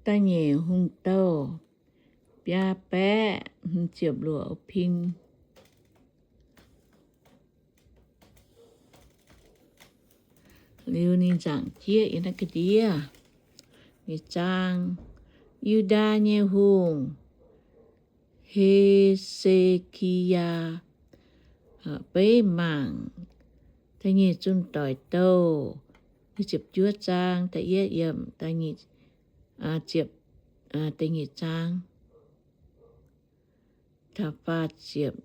Da'nyeic Hungh Douh biaa baeqv hmz ziepc luoqc pin. Liuz ninh nzaangc jieqv yiem naaiv ga'ndiev nyei zaang, Yu^ndaa nyei hungh, He^se^ki^yaa, beiv mangc da'nyeic Zun Doic Douh, ziepc juov zaang, da'yietv yiemc, ziepc, da'nyeic zaang, taux faah ziepc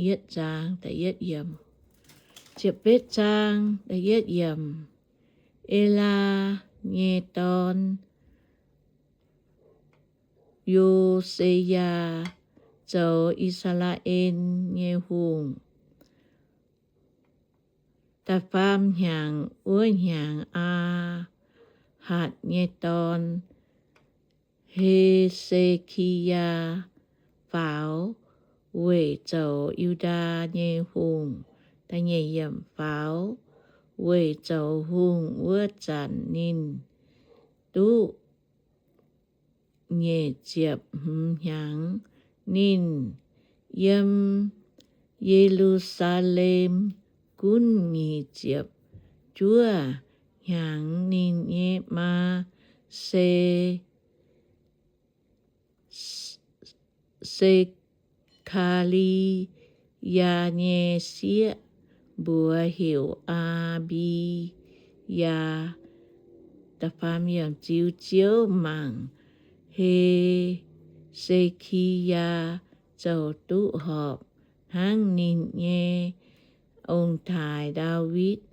yietv zaang, da'yietv yiemc, ziepc betv zaang, da'yietv yiemc. Elaa nyei dorn, Yo^se^yaa, zoux I^saa^laa^en nyei hungh. Da'faam hnyangx wuov hnyangx, Aa^hatc nyei dorn, He^se^ki^yaa, faaux weic zoux Yu^ndaa nyei hungh. Da'nyeic yiemc, faaux weic zoux hungh wuov zanc ninh duqv nyic ziepc hmz hnyangx. Ninh yiem Ye^lu^saa^lem gunv nyic ziepc juov hnyangx. Ninh nyei maa se Se^kaa^li^yaa nyei sieqv, mbuox heuc Aa^mbi^yaa. Ziux Ziouv mangc He^se^ki^yaa zoux duqv horpc hnangv ninh nyei ong-taaix Ndaawitv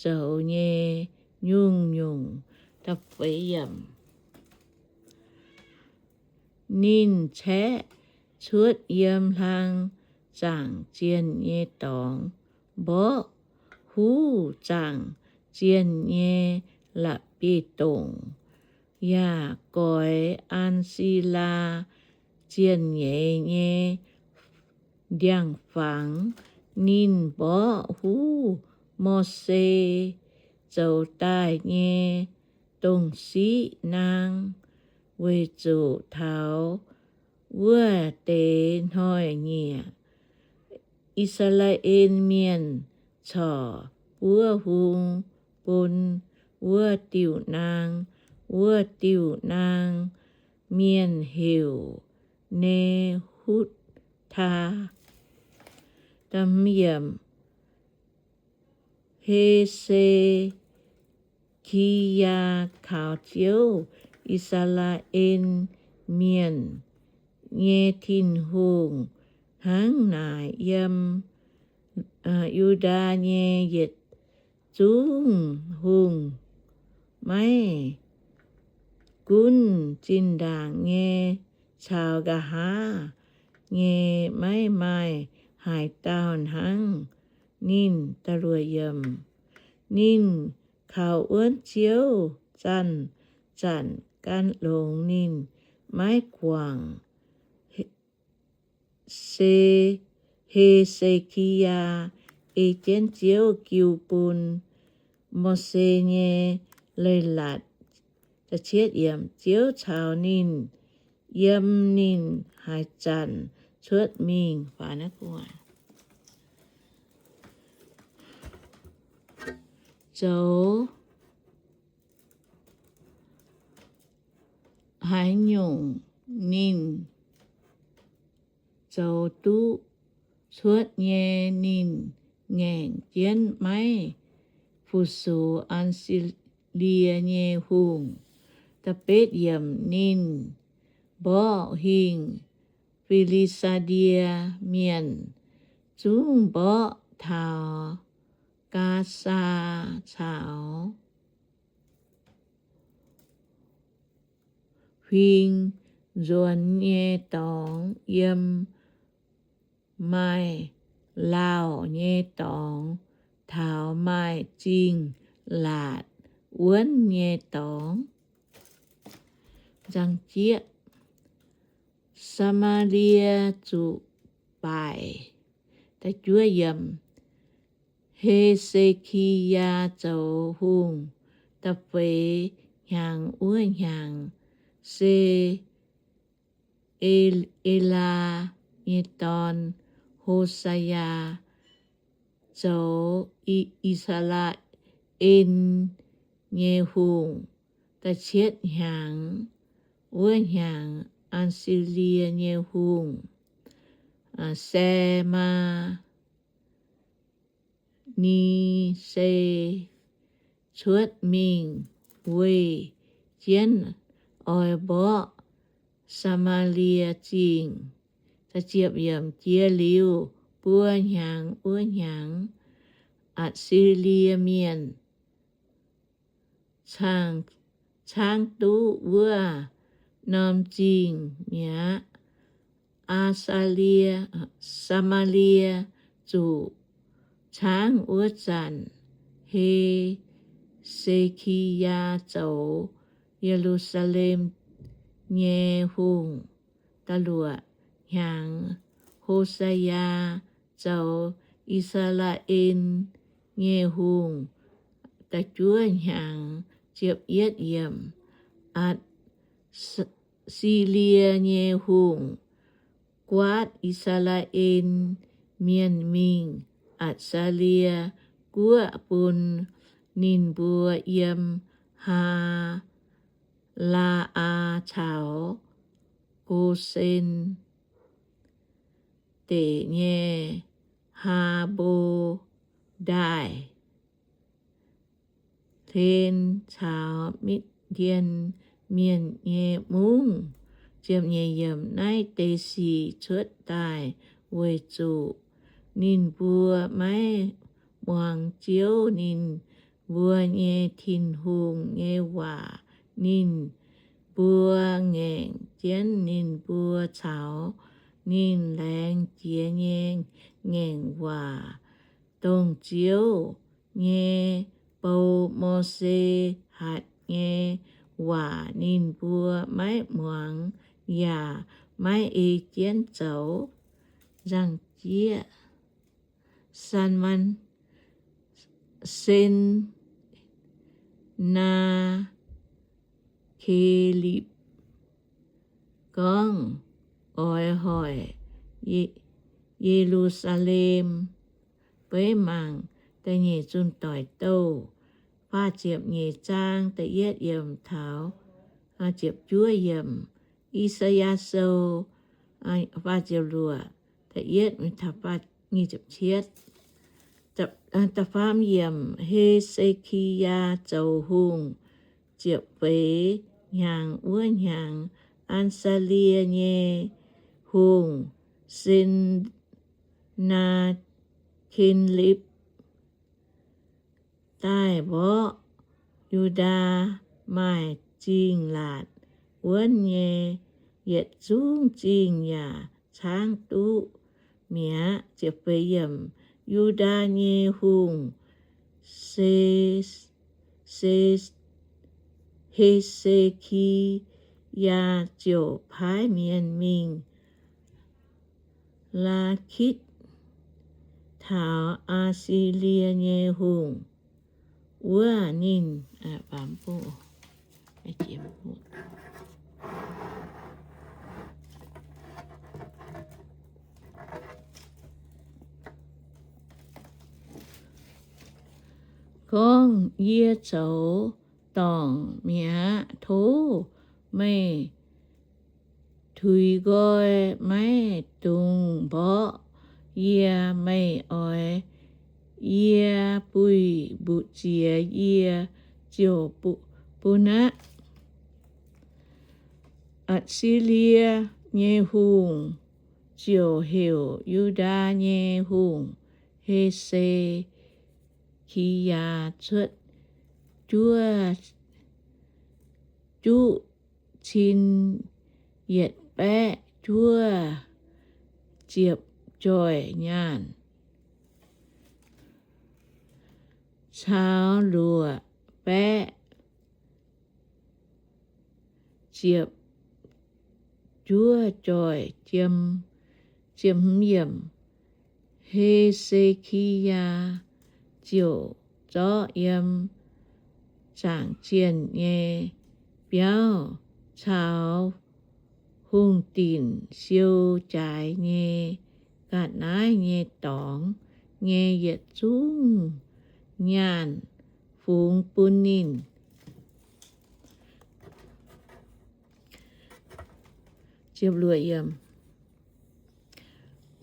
zoux nyei nyungc-nyungc. Ninh caeqv cuotv yiem hlang zaangc zienh nyei dorngx, mborqv huv zaangc zienh nyei la'bieiv-dongc, yaac goix An^si^laa zienh nyeiz nyei ndiangx-fangx. Ninh mborqv huv Mose zoux daaih nyei dongh siqv naang, weic zuqc taux wuov deix hnoi-nyieqc I^saa^laa^en Mienh corc buov hung bun wuov diuh naang. Wuov diuh naang mienh heuc Ne^hutv^taa. He^se^ki^yaa kaux Ziouv, I^saa^laa^en Mienh, nyei Tin-Hungh hnangv naaic. Yiem Yu^ndaa nyei yietc zungv hungh, maiv gunv zinh ndaangc nyei caux nqa'haav nyei, maiv maaih haaix dauh hnangv ninh. Ninh kaux wuonv Ziouv zanc-zanc gan longx. Ninh maiv guangc Se, He^se^ki^yaa ei jienv Ziouv jiu bun Mose nyei leiz-latc. Ziouv caux ninh yiem ninh haaix zanc cuotv mingh. Zoux haaix nyungc ninh zoux duqv cuotv nyei, ninh ngaengc jienv maiv fu-sux Atc^si^lie nyei hungh. Da'betv yiemc, ninh mborqv hingh Fi^li^saa^die Mienh, zungv mborqv taux Gaasaa caux huing nzuonx nyei dorngx, yiem maaih lauh nyei dorngx taux maaih zingh laatc wuonv nyei dorngx. Nzangc jieqv, Saa^maa^lie zuqc baaic. He^se^ki^yaa zoux hungh da'feix hnyangx wuov hnyangx, Se- e- Elaa nyei dorn, Ho^saa^yaa, zoux I- I^saa^laa^en nyei hungh. Da'cietv hnyangx, wuov hnyangx, Atc^si^lie nyei hungh, Saa^maa ni^se, cuotv mingh weih jienv oix mborqv Saa^maa^lie Zingh. Jiex liuz buo hnyangx, wuov hnyangx, Atc^si^lie Mienh caangv duqv wuov norm zingh mi'aqv. Aa^saa^lie, Saa^maa^lie zuqc caangv wuov zanc, He^se^ki^yaa zoux Ye^lu^saa^lem nyei hungh. Da'luoqc hnyangx, Ho^saa^yaa zoux I^saa^laa^en nyei hungh. Da'juov hnyangx, ziepc yietv yiemc, Atc- Atc^si^lie nyei hungh guaatv I^saa^laa^en Mienh mingh Atc^saa^lie Guoqv bun ninh mbuo yiem Haa^laa^aa caux Gosen deic nyei Haa^mbo Ndaaih, hlen caux Mitv^ndien Mienh nyei mungv. Naaiv deix sic cuotv daaih weic zuqc ninh mbuo maiv muangx Ziouv, ninh mbuo nyei Tin-Hungh, nyei waac. Ninh mbuo ngaengc jienv ninh mbuo caux ninh laengz jiex nyei ngaengc waac, dongh Ziouv nyei bou, Mose hatc nyei waac. Ninh mbuo maiv muangx yaac maiv ei jienv zoux. Nzangc-jieqv, San- Sennakerib gorngv oix hoic Ye- Ye^lu^saa^lem. Beiv mangc da'nyeic Zunh Doic Douh faah ziepc nyeic zaang da'yietv yiemc taux ziepc juov yiemc. I^saa^yaa Sou faah ziepc luoqc, da'yietv, nyic ziepc cietv. Da'faam yiemc. He^se^ki^yaa zoux hungh ziepc feix hnyangx, wuov hnyangx, Atc^saa^lie nyei hungh, Sennakerib, daaih mborqv Yu^ndaa maaih zingh laatc wuonv nyei yietc zungv zingh yaac caangv duqv mi'aqv. Yu^ndaa nyei hungh, Se- Se- He^se^ki^yaa ziouc paaiv mienh mingh Laakitc taux Atc^si^lie nyei hungh wuov. Ninh gorngv, Yie zoux dorngc mi'aqv. Tov meih tuix nqoi, maiv dungx mborqv yie. Meih oix yie buih mbu'ziex, yie ziouc bun aqv. Atc^si^lie nyei hungh ziouc heuc Yu^ndaa nyei hungh, He^se^ki^yaa, cuotv juqv juqv cin yietc baeqv juov ziepc joih nyaanh caux luoqc baeqv ziepc juov joih jiem. He^se^ki^yaa ziouc zorqv yiem zaangc zienh nyei biauv caux hungh dinc siou jaaix nyei ga'naaiv nyei dorngx nyei yietc zungv nyaanh fungx bun ninh.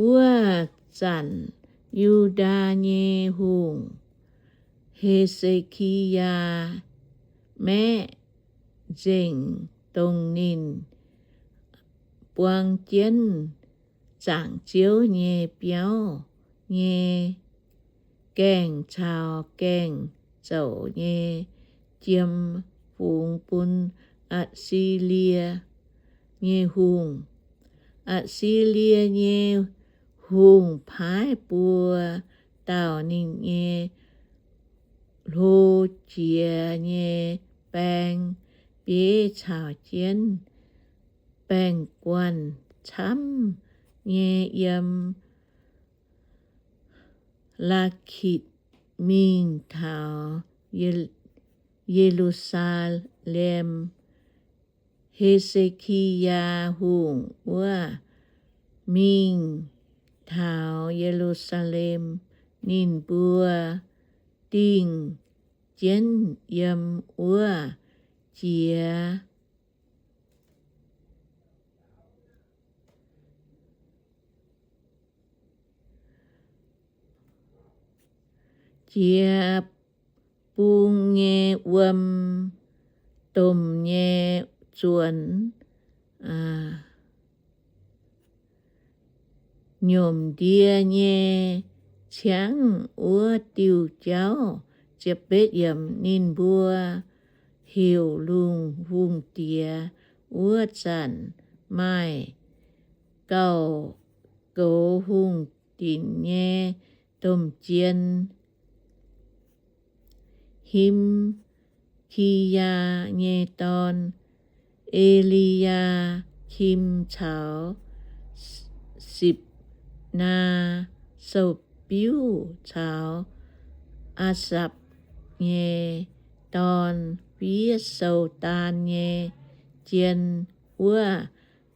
Wuov zanc Yu^ndaa nyei hungh, He^se^ki^yaa, maeqv nzengc dongh ninh buang jienv zaangc Ziouv nyei biauv nyei gaengh caux gaengh zouc nyei jiem fungx bun Atc^si^lie nyei hungh. Atc^si^lie nyei hungh paaiv buo dauh ninh nyei hlo jiex nyei baeng bieiv caux jienv baeng-guanh camv nyei yiem Laakitc mingh taux Ye^lu^saa^lem. He^se^ki^yaa Hungh wuov mingh taux Ye^lu^saa^lem, ninh mbuo dingh jienv yiem wuov jiex jiex bung nyei wuom, domh nyei zuonx, nyomc ndie nyei ciangv wuov diuh jauv. Ninh mbuo heuc lungh hungh diex wuov zanc maaih gauh goux hungh dinc nyei domh jien, Him^ki^yaa nyei dorn, E^li^yaa^kim, caux Sipc^naa Sou-biuv caux Aasapc nyei dorn fiev sou daan nyei jien wuov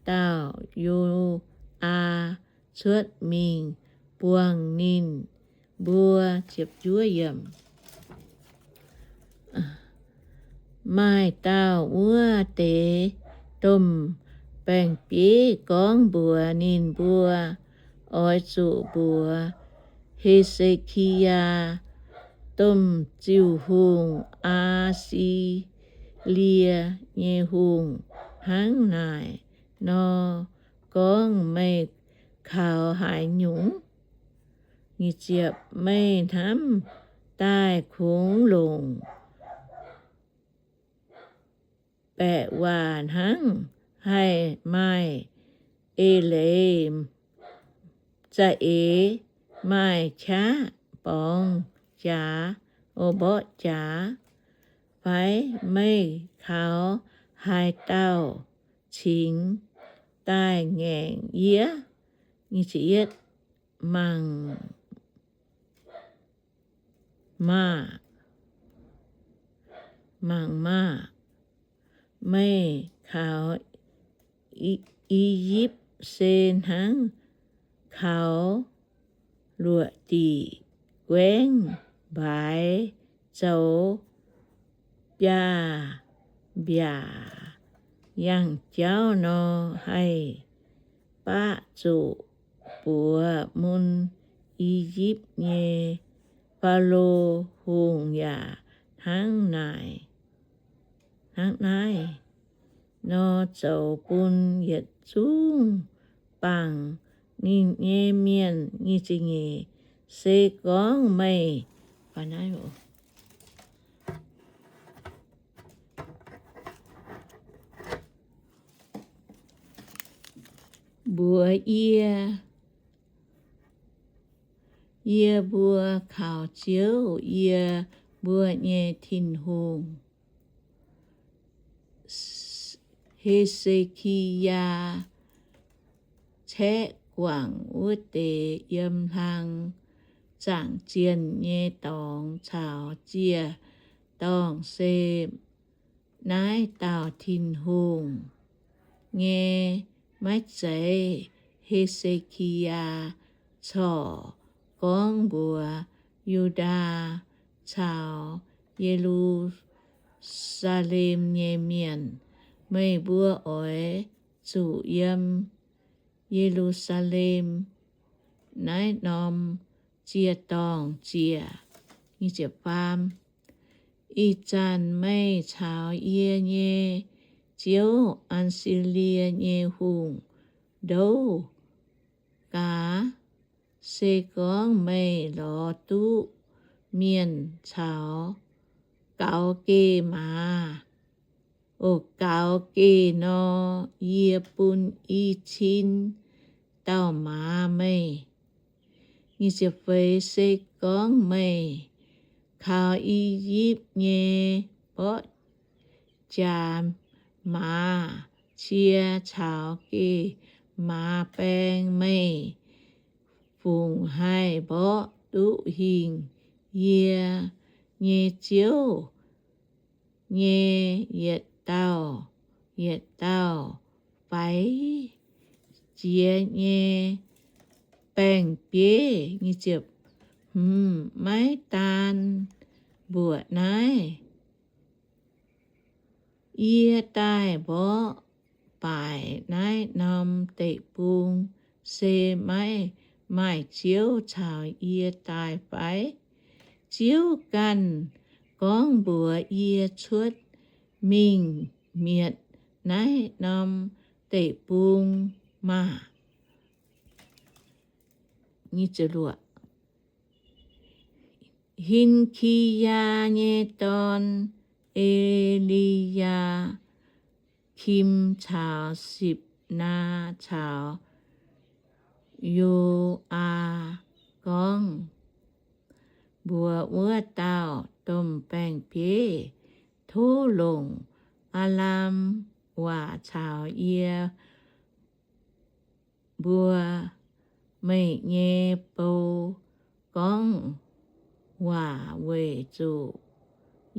dauh Yo^aa cuotv mingh buangh ninh mbuo. Maaih dauh wuov deix domh baeng-bieiv gorngv mbuox ninh mbuo, Oix zuqc mbuox He^se^ki^yaa, domh ziuh hungh, Aa^si^lie nyei hungh, hnangv naaic nor gorngv, Meih kaux haaix nyungc? Meih hnamv daaih kungx longc baeqc waac hnangv haih maaih eix leiz za'eix, maaih qaqv borngz jaax, o, mborqv jaax fai? Meih kaux haaix dauh cingx daaih ngaengc yie? Mangc maah! Mangc maah! Meih kaux I^yipv se hnangv kaux luoqc diqc guaengv mbaaix zoux biaav-mbiaac yangh jauv nor, haih baqv zuqc buoz mun. I^yipv nyei Faalo Hungh yaac hnangv naaic, hnangv naaiv nor zoux bun yietc zungv bangc ninh nyei mienh. Se gorngv meih mbuox yie, Yie mbuo kaux Ziouv, yie mbuo nyei Tin-Hungh. He^se^ki^yaa caeqv guangc wuov deix yiem hlang zaangc zienh nyei dorngx caux ziec-dorngh se naaiv dauh Tin-Hungh nyei maiv zeiz. He^se^ki^yaa corc gorngv mbuox Yu^ndaa caux Ye^lu^saa^lem nyei mienh, Meih mbuo oix zuqc yiem Ye^lu^saa^lem naaiv norm ziec-dorngh ziec. Ih zanc meih caux yie nyei ziouv, Assyria nyei hungh, ndouv gaax. Se gorngv meih lorz duqv mienh caux gaux geh maaz, o, gaux geh nor, yie bun i cin dauh maaz meih. Se gorngv meih kaux I^yipv nyei mborqv jaax maaz cie caux geh maaz baeng, meih fungc haih mborqv duqv hingh yie nyei ziouv nyei yietc dauh yietc dauh faix jiex nyei baeng-bieiv. Maiv daan mbuoqc naaiv, yie daaih mborqv baaic naaiv norm deic-bung se maiv maaih ziouv caux yie daaih fai? Ziouv ganh gorngv mbuox yie cuotv mingh mietc naaiv norm deic-bung maah! Hin^ki^yaa nyei dorn, E^li^yaa^kim, caux Sipc^naa caux Yo^aa gorngv mbuox wuov dauh domh baeng-bieiv, Tov longc Aalam waac caux yie mbuo, meih nyei bou, gorngv waac, weic zuqc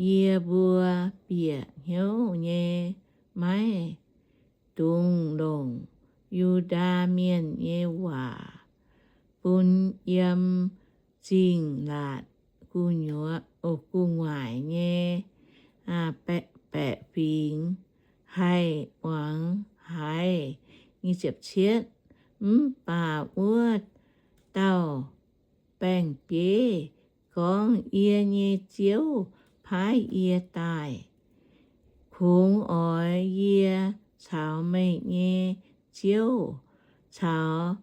yie mbuo bieqc hnyouv nyei maiv dungx longc Yu^ndaa Mienh nyei waac bun yiem Zingh Laatc gu'nyuoz, gu'nguaaic nyei baeqc fingx haih muangx haic. Mv baac wuov dauh baeng-bieiv gorngv, Yie nyei ziouv paaiv yie daaih. Kungx oix yie caux meih nyei ziouv caux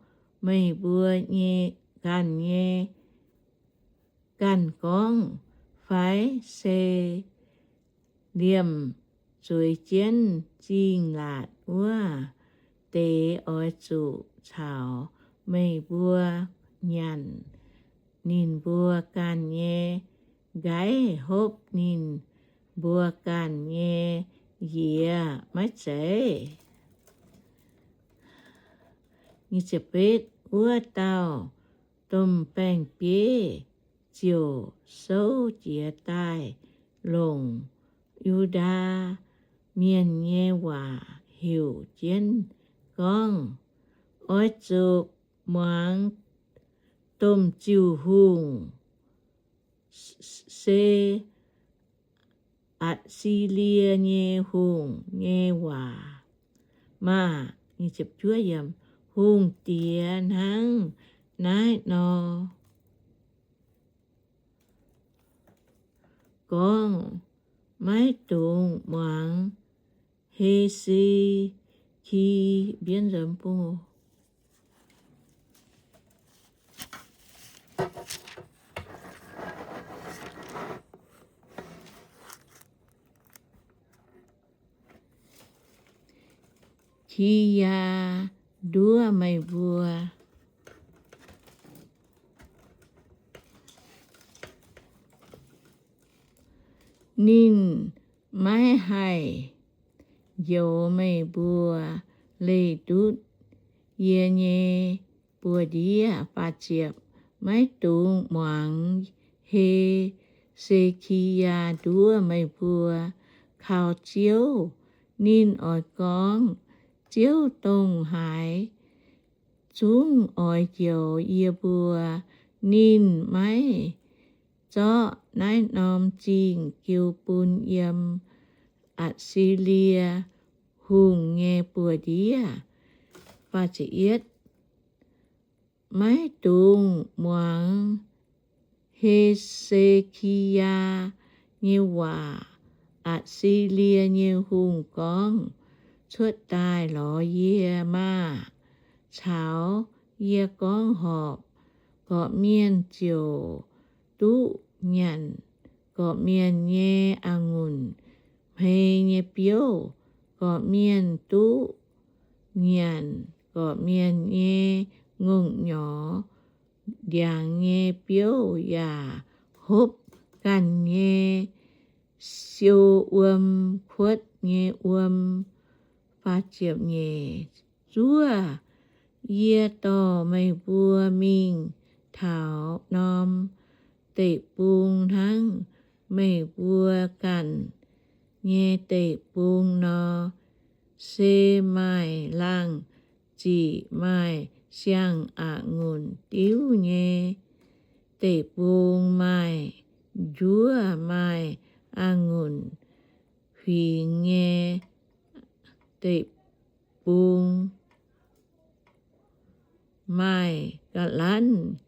meih mbuo nyei ganh nyei ganh gorngv fai? Se liemh zueiz jienv Zingh Laatc wuov deix oix zuqc caux meih mbuo nyanc ninh mbuo ganh nyei nqaiv, hopv ninh mbuo ganh nyei njiec, maiv zeiz? Wuov dauh domh baeng-bieiv ziouc souv jiez daaih longc Yu^ndaa Mienh nyei waac heuc jienv gorngv, Oix zuqc muangx domh ziuh hungh, se Atc^si^lie nyei hungh, nyei waac maah! Hungh diex hnangv naaiv nor gorngv, Maiv dungx muangx He^se^ki ki^yaa nduov meih mbuo. Ninh maiv haih njoux meih mbuo leih ndutv yie nyei buoz-ndiev. Maiv dungx muangx He^se^ki^yaa nduov meih mbuo. taux Ziouv. Ninh oix gorngv, Ziouv dongh haaix zungv oix njoux yie mbuo. Ninh maiv zorqv naaiv norm zingh jiu bun yiem Atc^si^lie Hungh nyei buoz-ndiev. Maiv dungx muangx He^se^ki^yaa nyei waac. Atc^si^lie nyei hungh gorngv, Cuotv daaih lorz yie maah! Caux yie gorngv horpc, gorqv-mienh ziouc duqv nyanc gorqv-mienh nyei a'ngunc hmei nyei biouv. Gorqv-mienh duqv nyanc gorqv-mienh nyei ngongh nyorx, ndiangx nyei biouv yaac hopv ganh nyei siou wuom, kuotv nyei wuom. Zuov, yie dorh meih mbuo mingh taux norm deic-bung hnangv meih mbuo ganh nyei deic-bung nor. Se maaih laangh ziqc, maaih siang-a'ngunc diuv nyei deic-bung, maaih njuov, maaih a'ngunc huingx nyei deic-bung, maaih ga'lanv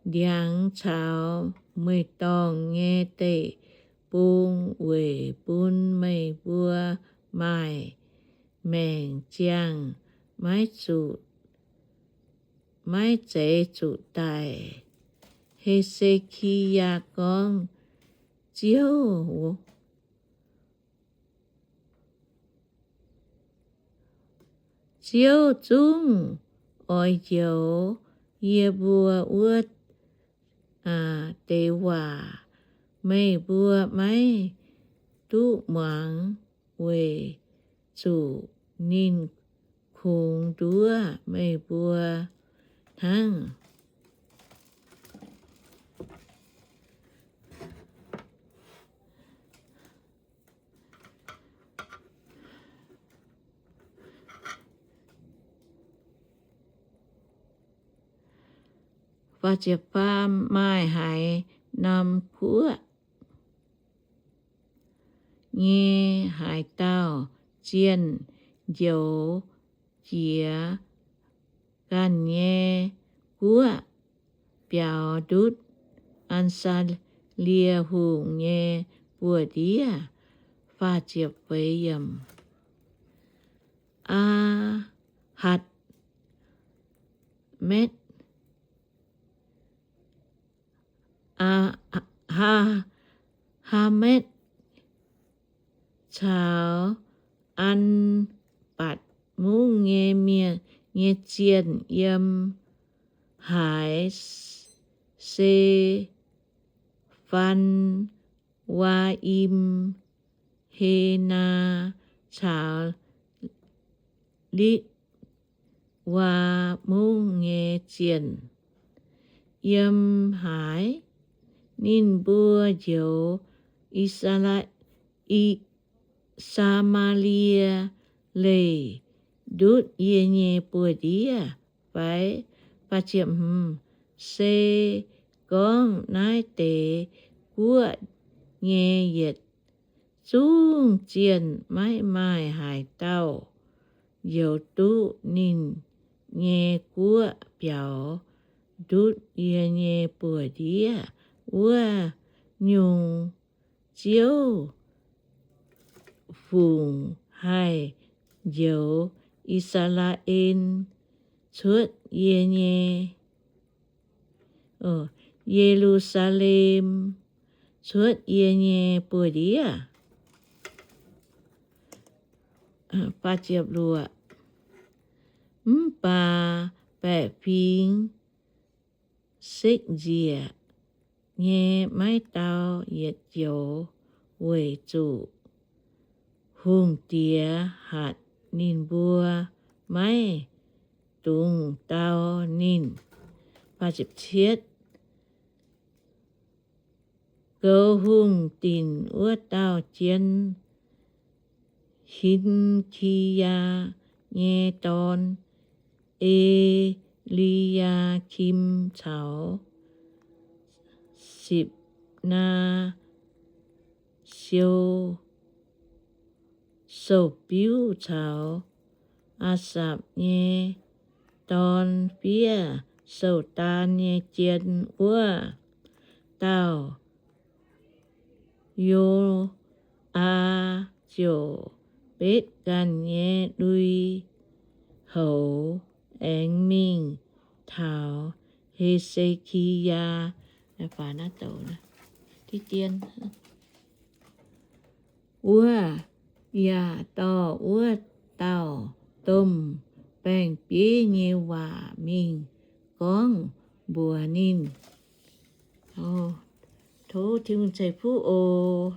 ndiangx caux mueiz-dorngh nyei deic-bung weic bun meih mbuo maaih maengc ziangh, maiv zuqc, maiv zeiz zuqc daic. He^se^ki^yaa gorngv, Ziouv, Ziouv zungv oix njoux yie mbuo wuov deix waac. Meih mbuo maiv duqv muangx weic zuqc ninh kungx nduov meih mbuo hnangv. Faah ziepc faam, maaih haaix norm guoqv nyei haaix dauh zienh njoux jiex ganh nyei guoqv biaux ndutv Atc^saa^lie Hungh nyei buoz-ndiev? Aa^hatc^metv, Aa, Aa^haa^metv caux An^batc Mungv nyei mienh nyei zienh yiem haaix, Se^faan, Waa^im, Henaa caux Litv^waa Mungv nyei zienh yiem haaix? Ninh mbuo njoux I^saa^laa^, I, Saa^maa^lie Leih ndutv yie nyei buoz-ndiev fai? Se gorngv naaiv deix guoqv nyei yietc zungv zienh maiv maaih haaix dauh njoux duqv ninh nyei guoqv biaux ndutv yie nyei buoz-ndiev, wuov nyungc Ziouv fungc haih njoux I^saa^laa^en cuotv yie nyei, Ye^lu^saa^lem cuotv yie nyei buoz-ndiev? Mv baac baeqc fingx sekv nzieqc nyei maiv dau yietc joux, weic zuqc hungh diex hatc ninh mbuo maiv dungx dau ninh. Goux hungh dinc wuov dauh jien Hilkiyaa nyei dorn, E^li^yaa^kim, caux Sipc^naa, siou, sou-biuv caux Aasapc nyei dorn fiev sou-daan nyei jien. Wuov dauh Yo^aa ziouc betv ganh nyei lui-houx aengx mingh taux He^se^ki^yaa. Wuov yaac dorh wuov dauh domh baeng-bieiv nyei waac mingh gorngv mbuox ninh. Tov Tin-Hungh ceix fuqv oc.